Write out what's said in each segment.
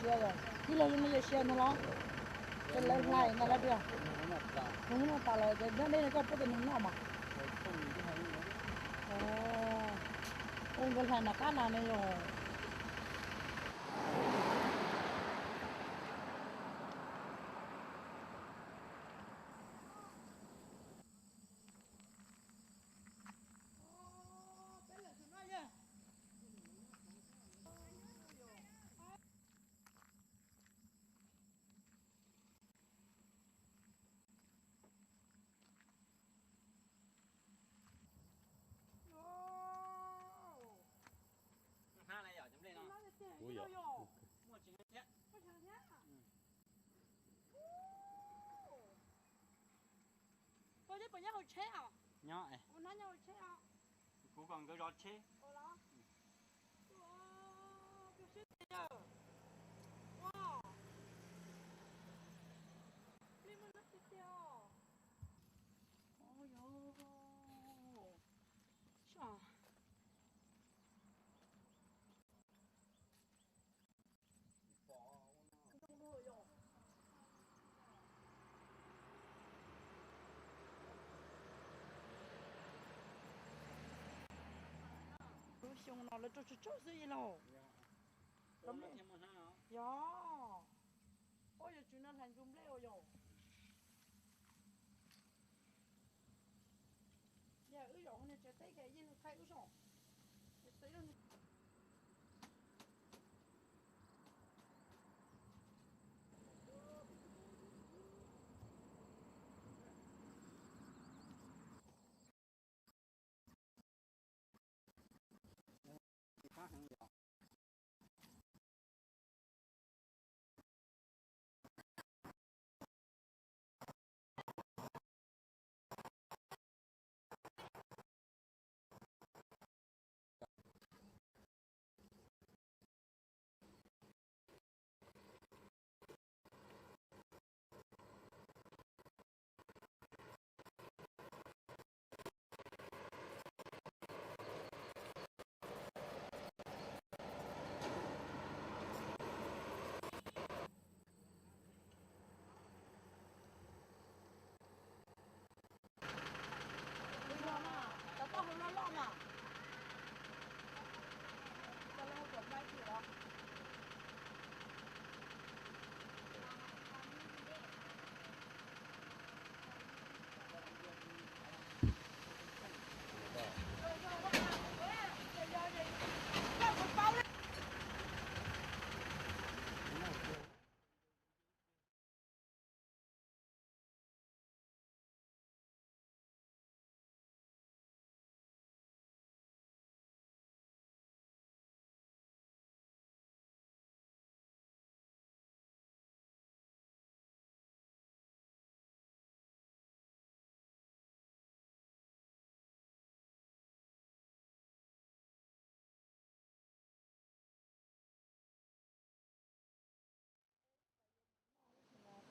Ib leeg li no yog sia ntag los? Ces lawv hlais ntag los tiag. Nws noj tas lawm ces nyob deb no koj pub tus nws noj mas. Ua nkawd hlais mas qab na ne yog. Hnab na yom, cov nplej no. Hnab tiag tiag yom. Muaj tsis heev thiab. Muaj tsis heev thiab. Koj nyob puas nyob hauv tsheb os? Nyob es. Ua hnab nyob hauv tsheb os? Kuv kom nkawd zov tsheb. Ua los? Ua, koj siab tiag yawg. Ua, plig muaj hnab tiag tiag os. Ua yog. Soj. Lub xyoo no lawv rau tsawg tsawg xwb ib laug. Yog. Ua yog tsum no hlais ntsuj nplej ua yog. Yog wb zaum hauv niag tsev teb ces yeej nws thaij wb zoo.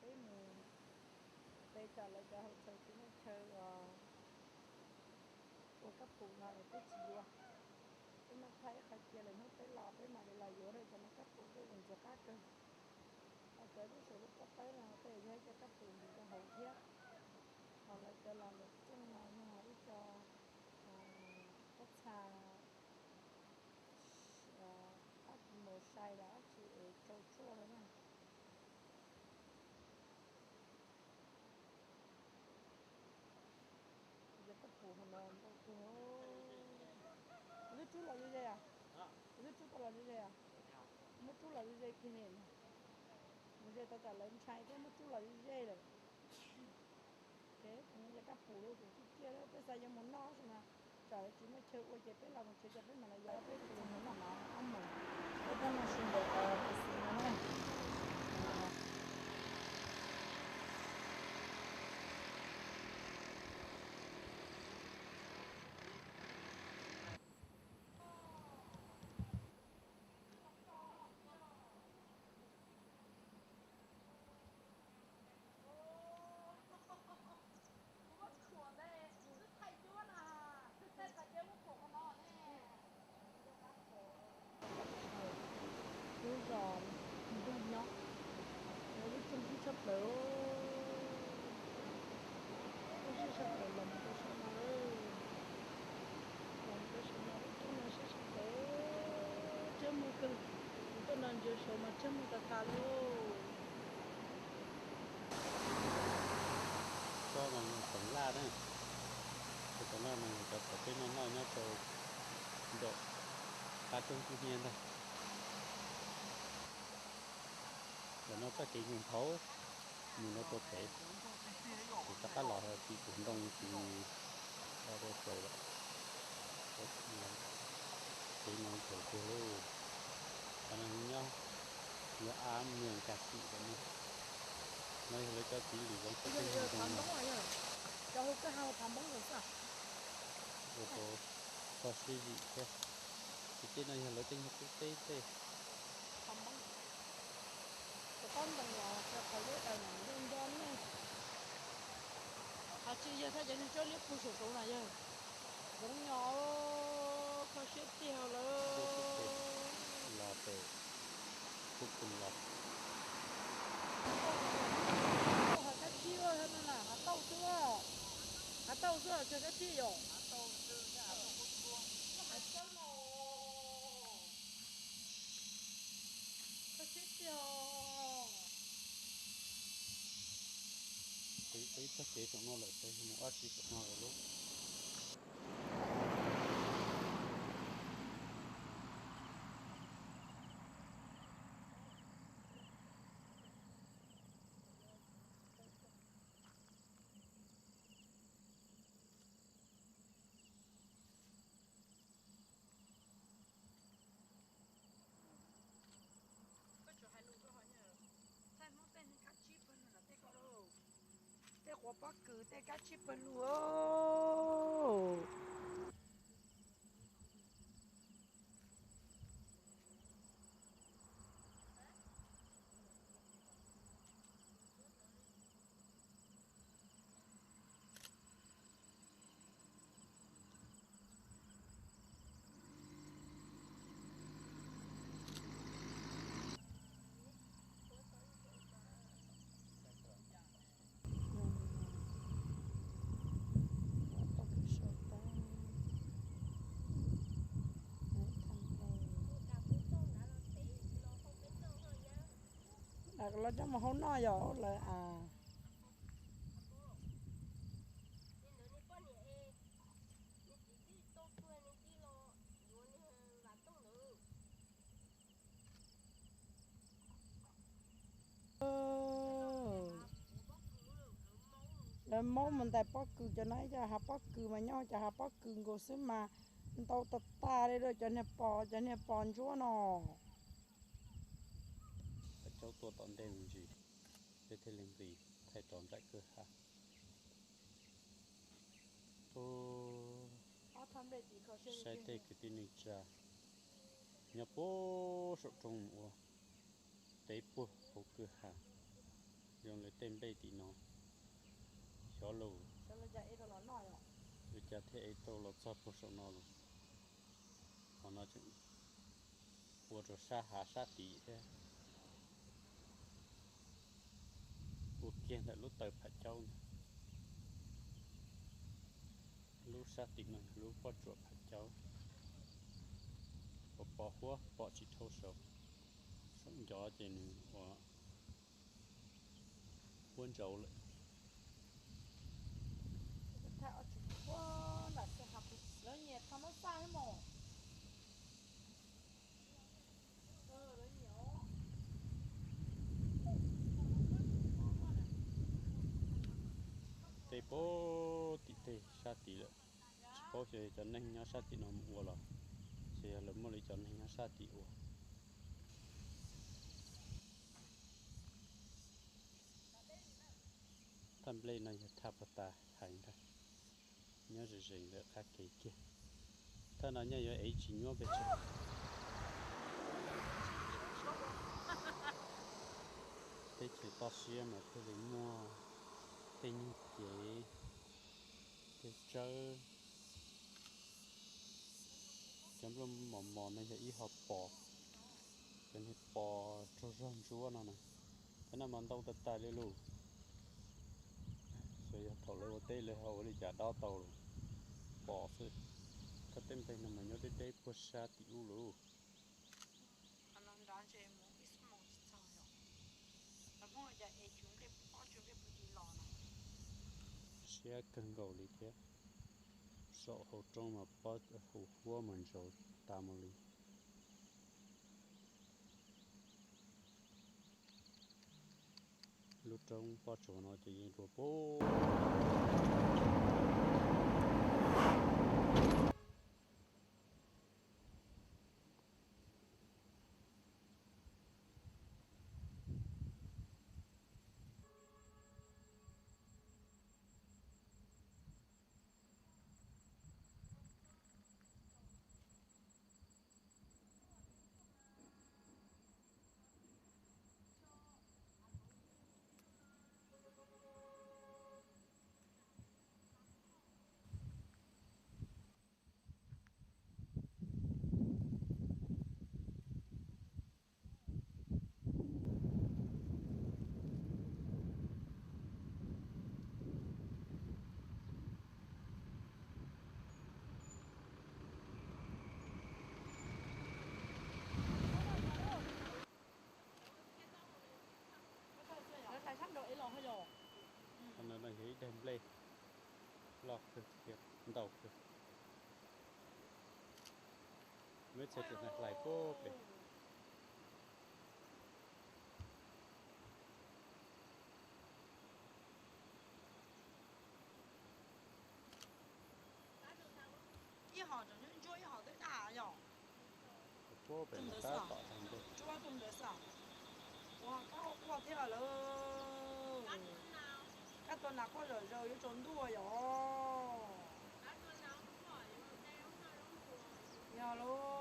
Peb mus, peb cov lawv cov hauv tsev tsis muaj chaw ua kab pum no es peb tsis yuav. Peb muab thaij ib qho cia lwm hnub peb los peb mam li los yuav rau cov no kab pum, peb ntxim qab kawg. Ho cov lub saum lub pob tawb no tej yog ib co kab pum ntxiv rau hauv thiab. Ho lawv cov los lawm tseej no yog ib co pob txha, dab tsi mus sai los dab tsi es tsau tshuaj lawm na. Yog kab pum no ntau kawg. Kuv twb rub los ze ze os. Kuv twb rub tau los ze ze os. Muab rub los ze ze kiag li. Mus ze tau tsam lawv ntshai thiab, muab rub los ze ze lawm. Ces yog kab pum li kuv twb tiaj, peb xav yuav mus noj tab sis mas tsam lawv tsis muaj chaw ua ces peb los mus tsev ces peb mam li yuav, peb mus noj ob mus, peb tuaj noj sib npaum xwb no na. Lub zos Tshaj plaws, lub siab tshaj plaws los mus rau saum no, los mus rau saum no lub roob no siab tshaj plaws, tsab muag kawg, kuv tuaj no ntsia saud mas tsab muag tas tas li. Tsob no yog teev laj na, cov teev laj no yog cov thaum peb noj noj nyob rau nraum qab roob kub hnyiab ntag. Ntawm no txoj kev nyuag nthav mus no rau pem, rov qab los tim tus ntoo tim rau txaus lawm. Kev no nthav tiag lauj. Qhov no nyob, nyob av muag nkag tim ntawm no. No yog lawv cov txiv lws zoov txoj kev ntoo. Ua rau koj siab zim thiab. Ces tej no yog lawv tej nyuag qub teb tej. Qhov tsis yog thaj cov niag tsob liab pug saum saud na yog, zoov nyo, kho siab tiag lawm. Los pem, kuj pw los. Hav kab tsib no na, hav tauj xwb, hav tauj xwb, tsis hav kab tsib yom. Kho siab tiag. Peb txoj kev saum no lawm, peb mus ob tsi saum no lawm lauj. Koj tsuas hais lus rau hov, thaij Hmoob tej neeg kab tsib pawg lug, tej quav pob kws tej kab tsib pawg lug. Lawv coj mus hau noj yom lawv as. Lawv maub mus ntais pob kws, cov no ib co hav pob kws mas nyob cov hav pob kws nkaus xwb mas ntau tas tas li rau cov niag pos, cov niag pos ntsuab no. Phav caub tuaj tom ntej me ntsis, peb thiaj li nqis thaij rov nram kwj ha. Saib tej kwv tij neej tsa nyob puag saum roob mus ua teb puag hauv kwj ha, zoo li tej nplej tim no xyov lus, ua cas thiaj ev tau los txog puag saum no los. Qhov no tseem ua rau sab hav sab tid thiab. Ua kiag ntawm lub taw phav caub ntag. Lub sab tim no yog lub pob tsuas phav caub, uas pos huab pom tsis dhau saud, saum ncov ces nws ua huab ntsauv lawm. Tej puag tim tej sab tid lawm, tsis paub xyov yog cov neeg nyob sab tim no mus ua los xyov yog lawv muaj li cov neeg nyob sab tid ua. Thaj nplej no yog thaj puag ta heev ntag, nyob ze ze ntawm qab kev kiag. Thaj no nyaj yuav ev tsis nyuaj pes tsawg. Teb chaws toj siab mas thiaj li muaj tej nyuag cev, tej tsawb. Cov nplooj mos mos no yog ib ho pos, cov niag pos raug zog ntsuab no na. Cov no mas ntau tag tag li lauj. Xyov yog thaum lawv ua teb lawv ho ua li cas dob tau los pom xwb. Koj tej nplej no mas nyob deb deb puag sab tim ub lauj. Siab kawg nkaus li thiab. Saum hauv roob mas pob hu huab mas ntsaus tas mus li. Lub roob pob tsuas no ces yeej dua puag. Qhov no yog ib daim nplej loj kawg thiab ntau kawg. Muab txhais tus hlais puag pem. Ib hom tseem ntsuab ib hom twb daj yom. Puag pem no tab tom txog ntua. Ntsuab tus ntawd xwb. Ua kab quaj thiab lawm. Kab tua nas quaj zom zaws yuav tsaus ntuj yom. Yog lauj.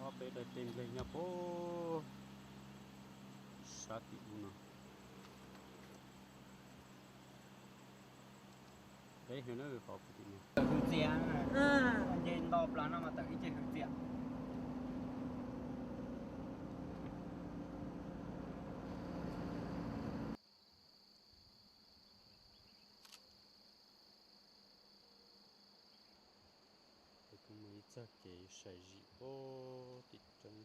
Ob peb daim tej nplej nyob puag sab tim ub no. Peb hwv na, pom puag tim no. Tawm hwv txias, nce nto plaws no mas tawm ib ce hwv txias. Es kuv mus ib txog kev sai zim puag tim roob ntawm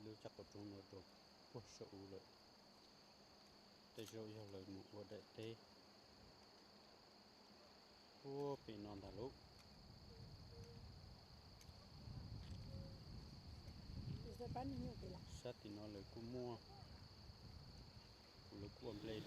lub caj qaum roob no rau puag saum ub lawm. Tej zaum yog lawv mus ua daim teb puag pem no ntag lauj. Sab tim no lawv kuj muaj, kuv lawv kuj ua nplej.